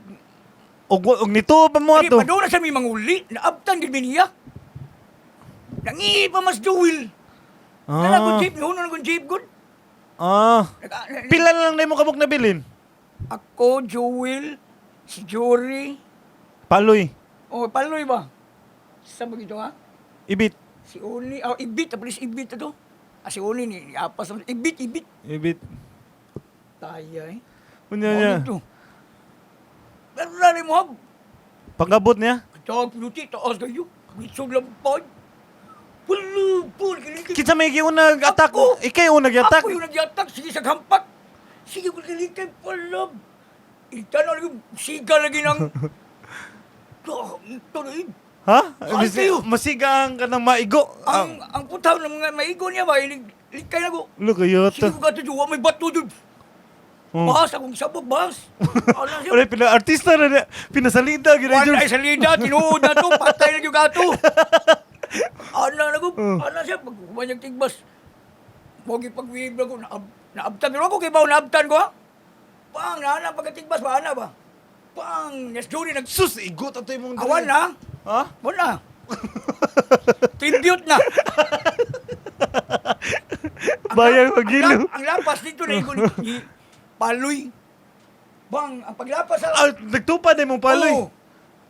og nito pa mo Ay, ato. padura sa mi manguli. Naabtan gid mi niya. Nangihi pa mas duwil. Ah. Ah. Jeep, nihuno na kong jeep good. Ah. Pila na lang nimo kabuk nabilin? Ako, Jewel, si Jory, Paloy. oh, paloy ba? Sa ba ito ha? Ibit. Si Oni, oh, Ibit, please Ibit ito. Ah, si Oni, ni apas naman. Ibit, Ibit. Ibit. Taya eh. Unya Mao niya. dito. Pero nari mo hab. Pangabot niya. Katawag pinuti, taas kayo. Kamisog lang pa. Pulupul, kilikit. Kinsa may giuna attack? Ako! Ikay una gi-attack. Ako yung nag-attack. Sige sa hampak. Sige ko kilikit, palab. Ita na lagi, siga lagi ng... Ah, ito na eh. Ha? Saan kayo? Masiga ang kanang maigo. Ang putaw ng mga maigo niya ba, ilig, likay na ko. Lo kayo Sige to. ko kato, wa may bato dun. Oh. Bahas akong sabog, bahas. Ano siya? Wala pina artista na niya. Pinasalida gyud Wala ay salida, tinuod na to, patay na yung gato. Ana na ko, ana siya, pag kumanyang tigbas. Mogi pag-wave na ko, naabtan. Pero ako kay bao, naabtan ko ha. Pang, naana pagkatigbas ba, ana ba? Pang, yes, Judy, nag... Sus, igot ato imong Awan na. Ha? Wala. Tribute na. Bayang Ang, magilo. ang lapas dito na ikon ni Paloy. Bang, ang paglapas sa... Ah, nagtupad imong paloy. Oo.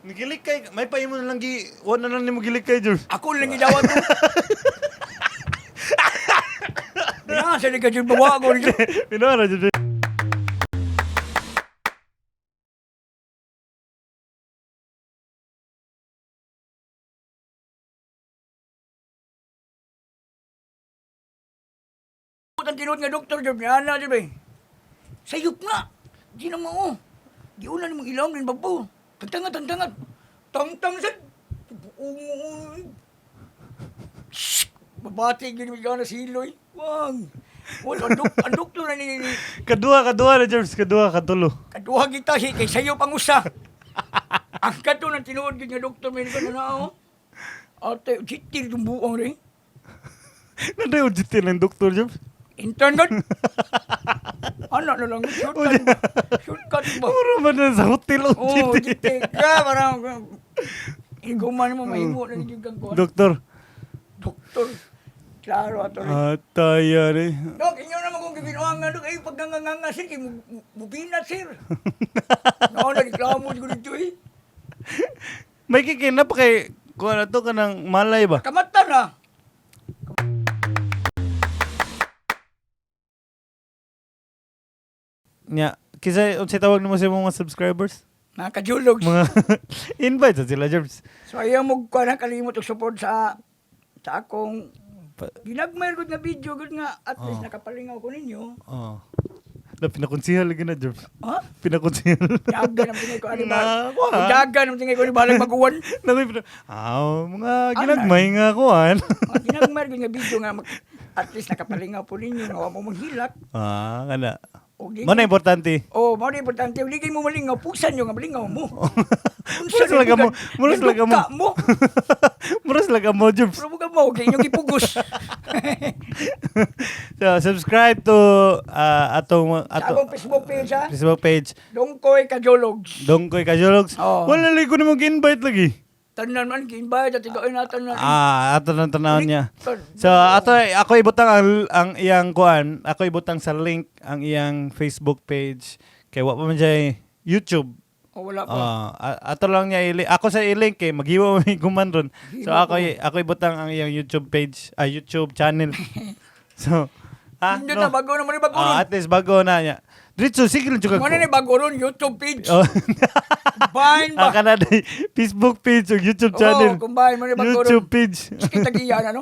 Nigilik kay may pa imo na lang gi wa na lang nimo gilik kay George. Ako lang gidawat ko. Nasa ni ka dyan bawa ko. Pinora jud. Ang tinuod nga doktor dyan, niana dyan ba eh. Sayop na. Di na mao. Di una ni mong ilong din babo. Tangtangat, tangtangat. Tangtang sa... Buong... Shhh! Babati gyud mi gana siloy. Wang. Wala ang ang doktor na ni Kaduha kaduha na George, kaduha katulo. kaduha kita si kay sayop ang usa. Ang kato ng tinuod gyud nga doktor may ko na oh. Ate, jitil yung buong rin. Nanday ujitin ng doktor George. Intern god. Ano na lang, shortcut ba? Shortcut ba? Puro man na sa hotel Oo, ujitin. jitil ka, parang iguman mo, mahimo na yung kang kuwan. Doktor. Doktor. Klaro ato rin. Ataya ni. Dok, inyo naman kung gibinuang nga, dok, ay pag nanganganga, sir, kay mubinat, sir. No, nareklamo siguro dito eh. May kikina pa kay kuha na to kanang malay ba? Kamata na. Nya, kisa unsay tawag nimo sa imong mga subscribers? Mga kajulog. Mga invite sa sila George. So ayaw mo kuha na kalimot og support sa akong ginagmay gud nga video gud nga at least Oh. nakapalingaw ko ninyo. Oh. Na pinakonsihal lagi na George. Ha? Pinakonsihal. Dagan ang tingay ko ani ba? Na, kuha. Dagan ang tingay ko ani balag maguwan. Nakoy mga ginagmay nga kuan. Mga ginagmay gud nga video nga at least nakapalingaw po ninyo nga wa mo manghilak. Ah, kana. Og di Mo na importante. Oh, mao ni importante ug di kay mo malingaw, pugsan nyo nga malingaw mo. Mura sila ka mo. Mura sila ka mo. Ka mo. Mura sila ka mo, Jobs. Pero mo kay inyong gipugos. So, subscribe to atong Sa ato akong Facebook page ha. Facebook page Dongkoy Kajologs. Dongkoy Kajologs. Oo. Wala lagi ko nimo invite lagi. Tanan man gi-invite at ikaw natan na. Ah, ato nang tanawon niya. So, ato ako ibutang ang iyang kuan, ako ibutang sa link ang iyang Facebook page kay wa pa man siya YouTube. Oh, wala pa. Ah, ato lang niya ako sa i-link kay maghiwa may guman ron. So Hiwa ako ako ibutang ang iyang YouTube page, ah, YouTube channel. So, ah, Hindi na bago naman ni bago ron. Ah, at least bago na niya. Diretso sige lang jud Mo na ni bago ron YouTube page. Oh. Combine ba? Ang kanada Facebook page ug YouTube channel. Oo, combine mo ni bago ron. YouTube page. Sige tagiyan ano.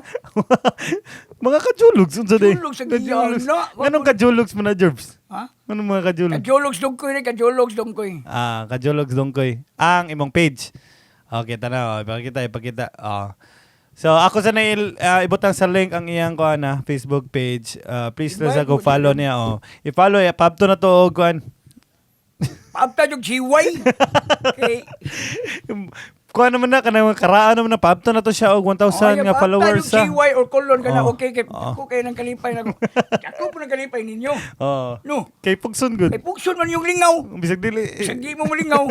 Mga kajulugs unsa day? Kajulugs sa giyan na. Nganong kajulugs man na Jerbs? Ha? Nganong mga kajulugs? Kajologs dongkoy ni kajologs dongkoy. Ah, Kajologs Dongkoy. Ang imong page. Okay, tanaw. Ipakita, ipakita. Ah. So, ako sa na ibutang sa link ang iyang kuan na Facebook page. Ah, please lang sa Invite go mo follow niya. Oh. I-follow ya pabto na to og kuan. Paabta jug siway. Kay Kuan naman na kanang mga karaan naman na pabto na to siya og 1,000 nga followers sa sa. siway or kolon kana Oh. okay kay Oh. ako kay nang kalipay nako. Ako po nang kalipay ninyo. Oh. No. Kay pugson good. Kay pugson man yung lingaw. Bisag dili. Bisag di mo malingaw.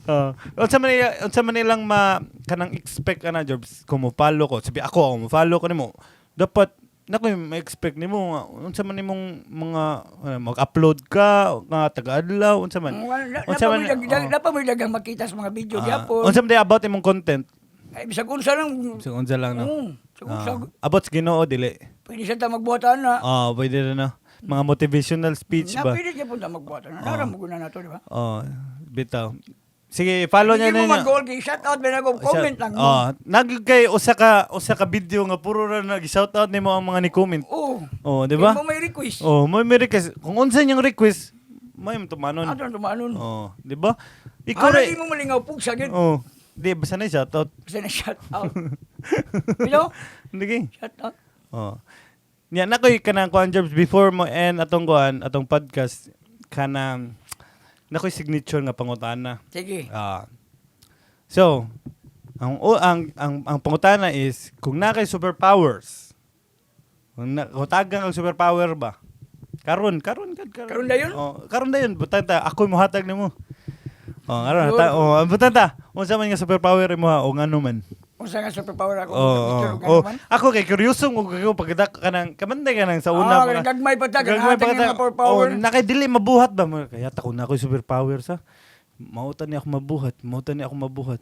Oh. Unsa man ilang ma kanang expect ka na Jobs kung mo follow ko. Sabi ako ako mo follow ko nimo. Dapat nako ma-expect nimo nga unsa man imong mga ano, mag-upload ka nga taga-adlaw unsa man. Unsa man oh. Napa mo dagang makita sa mga video Ah, gyapon. unsa man day about imong content? Ay bisag unsa lang. Bisag unsa lang no. Oo, bisag unsa. Ah, about sa Ginoo dili. Pwede siya ta magbuhatan na. Oh, pwede na no. Mga motivational speech Na ba? pwede siya punta magbuhatan na. Nara mo guna na to, di ba? Oh, bitaw. Sige, follow niya Hindi mo ninyo. mag-goal kay shout out ba ko comment lang mo. Oh, nag kay usa ka video nga puro ra nag shout out nimo ang mga ni comment. Oo. Oh, di ba? Mo may request. Oh, may request. Kung unsa niyang request, may tumanon. Ato na tumanon. Oh, di ba? Ikaw Ano ra. di mo malingaw pugsa gyud. Oh, di basta na shout out. Basta na shout out. Hello? Hindi. Shout out. Oh. Nya na koy kanang kuan jobs before mo end atong kuan atong podcast kanang na koy signature nga pangutana. Sige. Ah. So, ang o ang pangutana is kung na kay superpowers. Kung na kung tagang kag superpower ba? Karon, karon kad karon. Karon dayon? Oh, karon dayon butang ta ako mohatag nimo. Oh, karon Yun. hata oh, butang ta. Unsa man nga superpower imo ha o ngano man? Unsa nga superpower ako? Oh, Picture oh, og oh. ano man? Ako kay kuryoso mo ko pagdak kanang kamanday kanang sa una Ah, mga- gagmay pa ta, Gagmay ganahan pa ta ta. nga power. Oh, nakay dili mabuhat ba mo? Kaya ta kun ako superpower sa. Mautan niya ako mabuhat, mautan niya ako mabuhat.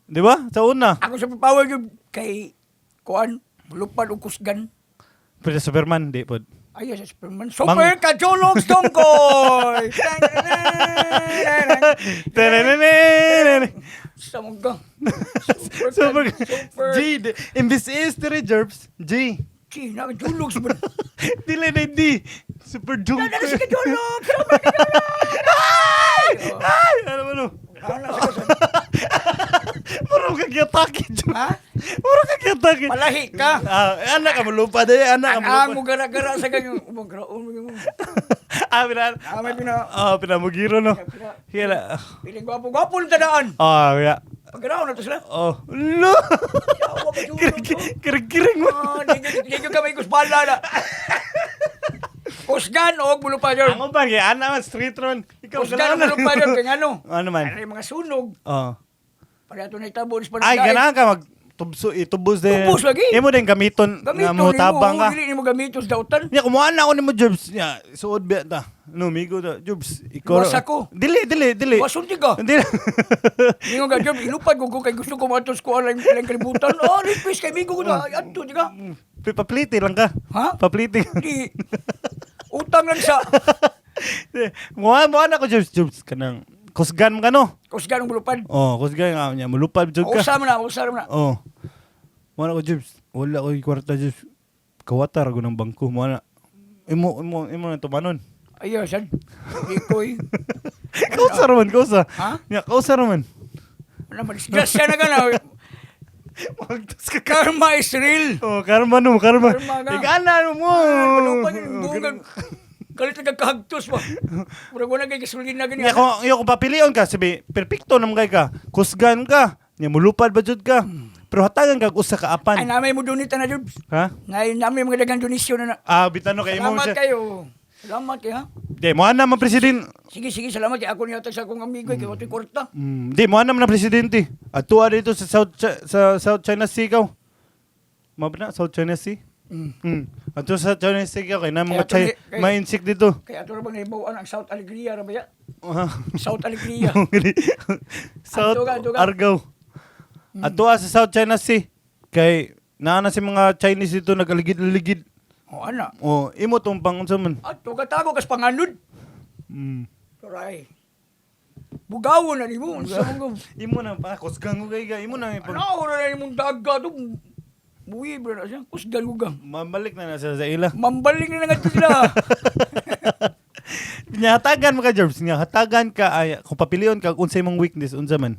Di ba? Sa una. Ako superpower yun kay kuan, lupad og kusgan. Pero Superman, di pod. Ay, sa Superman. Super Kajolog Stongkoy! Tererere. Sa mong ka. Super, Super. G, imbis is dire Jerps. G. G, nakajulog sa Dili na D. Super Dala Junker. si Kajolog! Super Kajolog! Ay! Ay! Ano ba no? Ano sa kasan? Mura ka gyatake, Jun. Ha? Mura ka gyatake. Palahi ka. Ah, anak ka mulupa dai, anak ka Ang ang mo mulupa. gara-gara sa ganyan. Ubang graon mo yung. Ah, pina. Ah, may pina. Ah, pinamugiro no. Pina. Hila. Piling gwapo-gwapo ng tadaan. Ah, ya. Paggraon na to sila. Oh, lo. Yawa ka julog to. Kiring-kiring mo. Ah, di ka may kusbala na. Kusgan og bulupa yun. Ang uban kay ana man street ron. Ikaw Kusgan og bulupa yun. Kaya ano? Ano man? Ano yung mga sunog? Oh. Para ito na itabon sa Ay, ganahan ka mag tubso itubos din. Tubos lagi. Imo din gamiton nga Gamiton mo tabang ka. Dili nimo gamiton sa dautan. Nya kumuha na ako nimo Jobs. Nya suod biya ta. No, migo ta Jobs. Ikaw. Luwas ako. Dili, dili, dili. Wasunti ka. Dili. Ningo ka Job, ilupad ko kay gusto ko matos ko alang lang kalibutan. Oh, request kay migo ko na. Adto di ka. Papliti lang ka. Ha? Papliti. Di. Utang lang sa Muha mo na ako Jobs, Jobs kanang kusgan mo ka no. kusgan og bulupad. Oh, kusgan nga nya mulupad jud ka. Usa man na, usa man na. Oh. Muha na ko Jobs. Wala ko kwarta Jobs. Kawatar ko ng bangko mo na. Imo imo imo na tumanon. Ayo sad. Di koy. Kausa raman, kausa. Ha? Nya kausa raman. Wala man disgrasya na ka na. Magtos ka. Karma is real. Oh, karma no, karma. Karma ka. Igana mo. Balupad yung bungan. Kalit na kagkahagtos ba. Murag wala kay gasolina Nya gani. kung iyo kung papilion ka, sabi, perpekto naman kay ka. Kusgan ka. Nya mulupad ba jud ka? Pero hatagan kag usa ka Ay apan. namay mo donate na jud. Ha? Ngay namay mga dagang donasyon na na. Ah, bitano kay imo Salamat siya. kayo. Salamat kayo ha. Di mo ana man president. Sige, sige, salamat kay ako niya sa akong amigo kay watoy kwarta. Di mo ana man na presidente. Atua dito sa South China Sea kaw. Mao ba na South China Sea? Ato sa South China Sea kaw kay na mga Kaya China, kay- may insect dito. Kaya ato ra bang nahibaw-an ang South Alegria ra ba ya? Ah. South Alegria. South Ato ka, ato ka. Argao. Atua sa South China Sea. Kay naa na si mga Chinese dito nagaligid-ligid. O ana. Oh, imo tong pang unsa man. Ato ka tago kas panganod. Turay. Bugawon na nimo unsa man ko. Imo na pa kusgan ko kay ga imo na ipag Ano ra na imong daga to. Buwi bro na siya. Kusgan ko ka. Mabalik na na sila sa ila. Mambaling na nga sila. Nya hatagan mo ka Jerbs, nya hatagan ka ay kung papilion ka unsa imong weakness unsa man.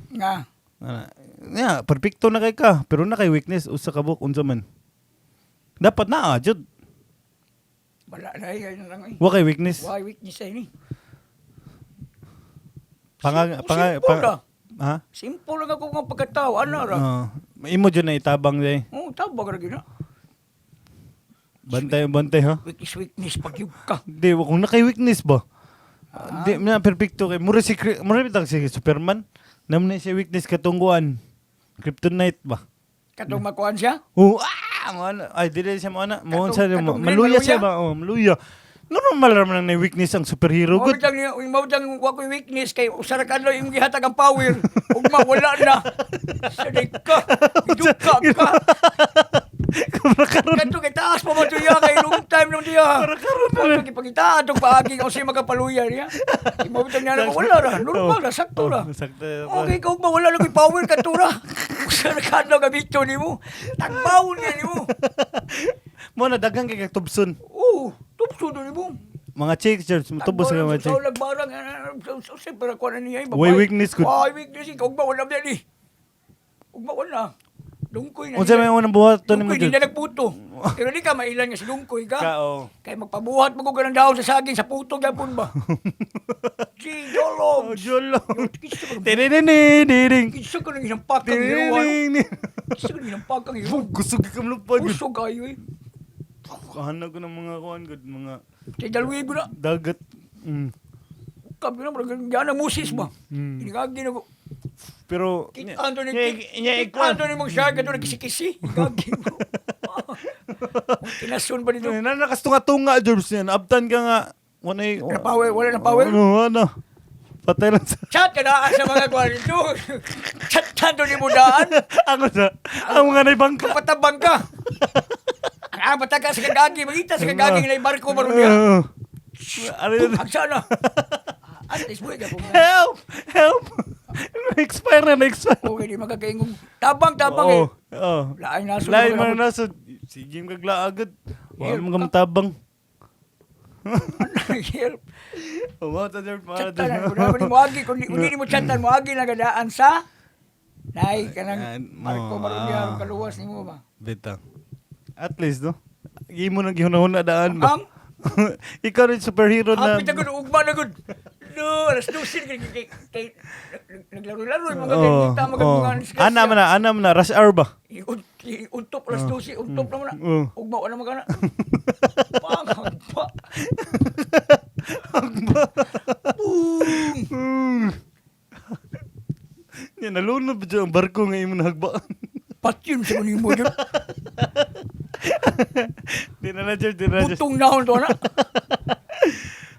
Nga. Ana, nya perfecto na kay ka pero na kay weakness usa ka buok unsa man. Dapat na ah, jud. Wala na eh, ayun lang eh. Wa kay weakness. Why weakness ay ni? Panga Simple, panga simple pang, ra. ha? Simple lang ako nga pagkatao. Ano ra? Oo. Imo jud na itabang day. Oh, tabag ra gyud na. Bantay bantay ha. Weakness, weakness, pagyug ka. Di kung na kay weakness ba? Di na perfecto kay mura si mura bitag si Superman. Nam na siya weakness katungguan. Kryptonite ba? Katong makuan siya? Oh, ah, mo ana. Ay, dili siya mo ana. Mo Katong- sa katong green, maluya siya maluya? ba? Oh, maluya. Normal ra man na weakness ang superhero Mao good. bitang niya, mao bitang wa ko'y weakness kay usa ra ka adlaw imong gihatag ang power. Ugma wala na. Saday ka. Duka ka. Kubra karon. Kadto kay taas pa man tuya kay long time nang diya. Para karon na. Kadto gipangita atong paagi kung siya makapaluya niya. Mao bitang niya wala ra, normal ra, sakto ra. Oh, sakto. Okay ka ugma wala na ko'y power kadto ra. Usa ra ka adlaw gabito nimo. Tagbawon niya nimo. Mo na daghan kay tubson. Oh, tubso do nimo. Mga chicks, George, mutubos ka mga Sa chicks. ulag barang, sa para kuha na niya. Way weakness good. Way weakness, ikaw ba wala ba ni? Ugma wala. Dungkoy na. Unsa may unang buhat to nimo Dungkoy, di George? na nagputo. Pero di ka mailan nga si Dungkoy ka. Ka oh. Kay magpabuhat mo ka ng dahon sa saging sa puto gyapon ba? G Oh, Jolong. jolo. Kinsa ka Tininining. kinsa ka nang hinampakang hiruan. Tininining. Kinsa ka nang hinampakang hiruan. Gusog ka lupad. Usog kayo eh. Kahanag ko ng mga kuan gud, mga Tidal wave na. dagat. Kami na, murag yan ang musis ba? Inigagi na ko. Pero Kita ni nya kita ni mong siya kadto nagkisi-kisi. Gagi mo. Tinasun ba dito? Na nakastunga-tunga, Gerbs, yan. Abtan ka nga. Wala Na power, wala na power. Ano, ano. Patay lang sa Chat ka na sa mga kwan dito. Chat tanto ni mo daan. Ako sa ang mga naibangka. Patabang ka. Ang pataka sa kagagi, magita sa kagagi nga barko baron niya. Oo. Ano yun? Ang sana. At least buhay ka po. Help! Help! Na-expire na, na-expire. Okay, di makakaingong. Tabang-tabang eh. Oo. Oo. Lain naso. Lain man naso. Sige, kaglaagad. Wala Help. mo matabang. Help. Oo, ta sir, para Chatan na. Kung naman mo agi, kung di mo chatan mo agi na gadaan sa Nay, kanang barko baron niya, kaluwas ni mo ba? Bita. At least, no? Imo nang gihunahuna daan ba? Ang? Ikaw rin superhero na. Hapit na gud, ugma na gud. No, alas 12 kay kay kay naglaro-laro yung mga Oo, ganita mga oo. mga disgrasya. Ana man na, ana man na, rush hour ba? Untop alas 12, untop na mo na. Oo. Ugma wala magana. Pang pa. Boom. Yan, nalunod ba dyan ang barko nga imo nahagbaan? Patyon sa kuning mo dyan. Di na na, George, di na, George. Putong nahon to na.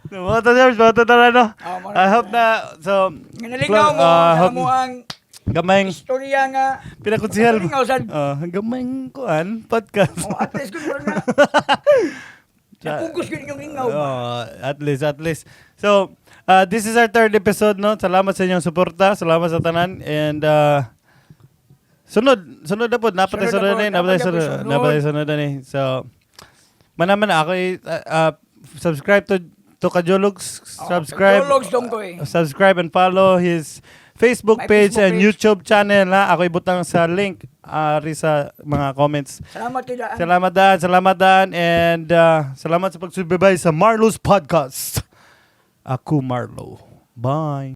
Mga ta, George, mga ta tara, no? Ah, mga I hope na, so, Nga nalingaw mo ah, sa hope- mo ang gamayng, istorya nga. pinakonsihal mo. Nalingaw sad. Ah, gamayng kuan, podcast. Oh, at least good na. Napugos yun yung lingaw. Oh, at least, at least. So, this is our third episode, no? Salamat sa inyong suporta. Salamat sa tanan. And, sunod, sunod na po. Napatay Sunod sunod na po, na eh. Napatay napatay sunod. sunod. Napatay sunod na eh. So, manaman ako eh, subscribe to Kajologs. Oh, Subscribe. Kajologs Dongkoy. Subscribe and follow his Facebook My page Facebook and page. YouTube channel, ha. Ako ibutang sa link ari sa mga comments. Salamat kay daan. Salamat daan, salamat daan, and salamat sa pagsubaybay sa Marlo's Podcast. Ako Marlo. Bye.